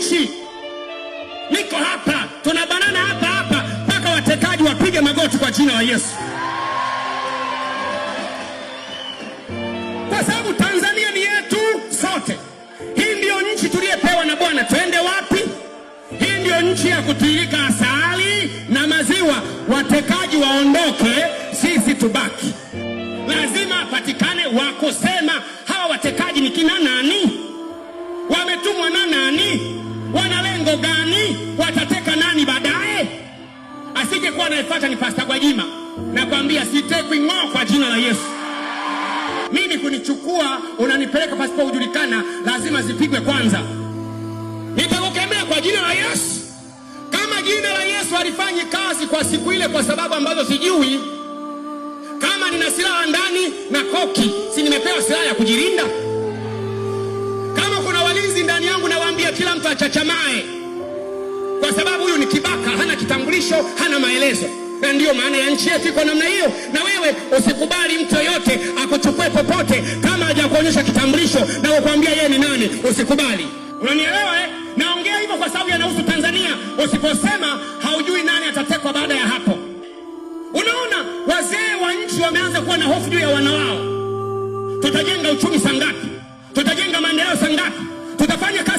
nchi. Niko hapa, tunabanana hapa hapa mpaka watekaji wapige magoti kwa jina la Yesu, kwa sababu Tanzania ni yetu sote. Hii ndiyo nchi tuliyepewa na Bwana. Twende wapi? Hii ndiyo nchi ya kutiririka asali na maziwa. Watekaji waondoke, sisi tubaki. Lazima apatikane wa kusema hawa watekaji ni kina nani, wametumwa na nani, wana lengo gani, watateka nani baadaye? Asije kuwa anayefuata ni Pasta Gwajima. Nakwambia sitekwi ng'oo kwa jina la Yesu. Mimi kunichukua unanipeleka pasipo kujulikana, lazima zipigwe kwanza. Nitakukemea kwa jina la Yesu. Kama jina la Yesu halifanyi kazi kwa siku ile kwa sababu ambazo sijui, kama nina silaha ndani na koki, si nimepewa silaha ya kujilinda? Kama kuna walinzi ndani yangu, nawaambia kila mtu achachamae, kwa sababu huyu ni kibaka, hana kitambulisho, hana maelezo. Na ndiyo maana ya nchi yetu iko namna hiyo. Na wewe usikubali mtu yoyote akuchukue popote kama hajakuonyesha kitambulisho na kukwambia yeye ni nani. Usikubali. Unanielewa eh? Naongea hivyo kwa sababu yanahusu Tanzania. Usiposema haujui nani atatekwa baada ya hapo. Unaona, wazee wa nchi wameanza kuwa na hofu juu ya wana wao. Tutajenga uchumi saa ngapi? Tutajenga maendeleo saa ngapi? Tutafanya kazi